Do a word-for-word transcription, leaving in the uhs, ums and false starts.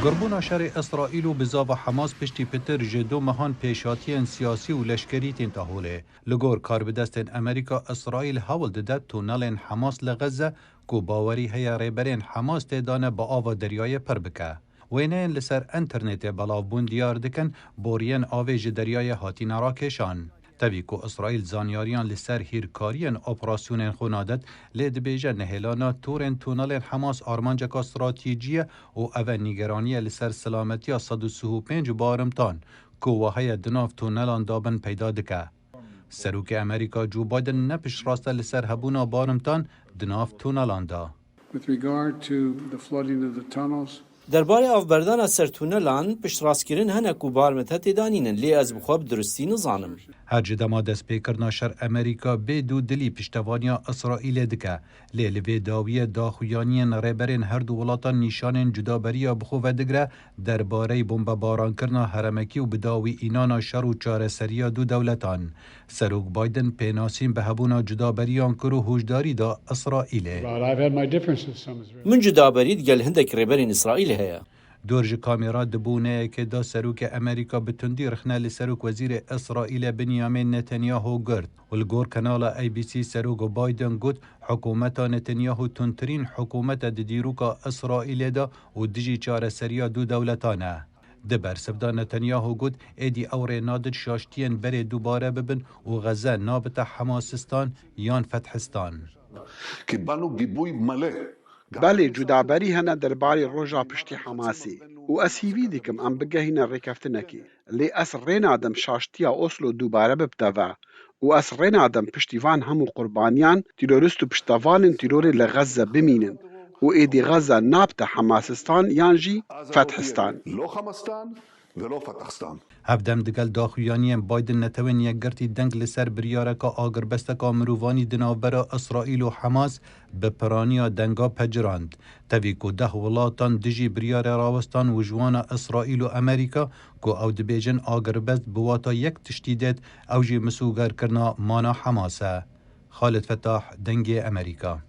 Girbûna şerê Îsraîl û bizava Hamas piştî pitir ji du mehan pêşhatiyên siyasî û leşkerî tên holê. Li gor karbidestên Amerîka, Îsraîl hewl dide tunelên Hamas li Xezze, ku bawerî heye rêberên Hamas tê de ne, bi ava deryayê pir bike. Wêneyên li ser înternetê belav bûn diyar dikin, boriyên avê ji deryayê hatine rakêşan. Tevî ku Îsraîl zanyariyan li ser hîrkariyên operasyonên xwe nadet, lê dibêje nehêlana torên tunelên Hamas armanceka stratejî ye û ev e nîgeraniye li ser silametiya sed û sî û pênc barimtan ku wa heye di nav tunelan de bin peyda dike. Serokê Amerîka Joe Biden ne piştrast e li ser hebûna barimtan di nav tunelan de. With regard to the flooding of the tunnels, Derbarê avberdana ser tunelan, piştrastkirin hene ku barimte tê de nînin, lê ez bi xwe bi durustî nizanim. Her ji dema destpêkirina şer Amerîka bê dû dilî piştevaniya Îsraîlê dike. Lê li vê dawiyê daxuyaniyên rêberên her du welatan nîşanên cudaberiya bi xwe vedigre derbareyî bombebarankirina heremekî û bi dawî înana şer û çareseriya du dewletan. Serok Biden pênasîn bi hebûna cudaberiyan kir û hûşdarî da Îsraîlê. But I've had my differences with some Israelis. Min cudaberî digel hindek rêberên Îsraîlê heye. Dor ji kamera di boneyekê de serokê Amerîka bi tundî rixne li serok wezîrê Îsraîlê Binyamîn Netanyahu girt û li gor kanala A B C serok Biden got, hikûmeta Netanyahu tundtirîn hikûmet e di dîroka Îsraîlê de û dijî çareseriya du dewletan e. Di bersiv de Netanyahu got, êdî ew rê nadin şaştiyên berê dubare bibin û Xeze nabite Hemasistan yan Fethistan. קיבלנו גיבוי מלא. Belê, cudaberî hene derbarê roja piştî Hamasê û ez hîvî dikim em bigehîne rêkeftinekê. Lê ez rê nadim şaştiya Oslo dubare bibteve û ez rê nadim piştî van hemû qurbaniyan, terorist û piştevanên terorê li Xezze bimînin û êdî Xezze nabte Hemasistan yan jî Fethistan. לא חמאסטן ולא פתחסטן. Hevdem digel daxuyaniyên Biden, Netewên Yekgirtî deng li ser biryareka agirbesteka mirovanî di navbera Îsraîl û Hamas bi piraniya denga pecirand. Tevî ku deh welatan dijî biryarê rawestan û ji wan e Îsraîl û Amerîka, ku ew dibêjin agirbest bi wata yek tiştî dêt, ew jî misûgerkirina mana Hamas e. Xalid Fetah, Dengê Amerîka.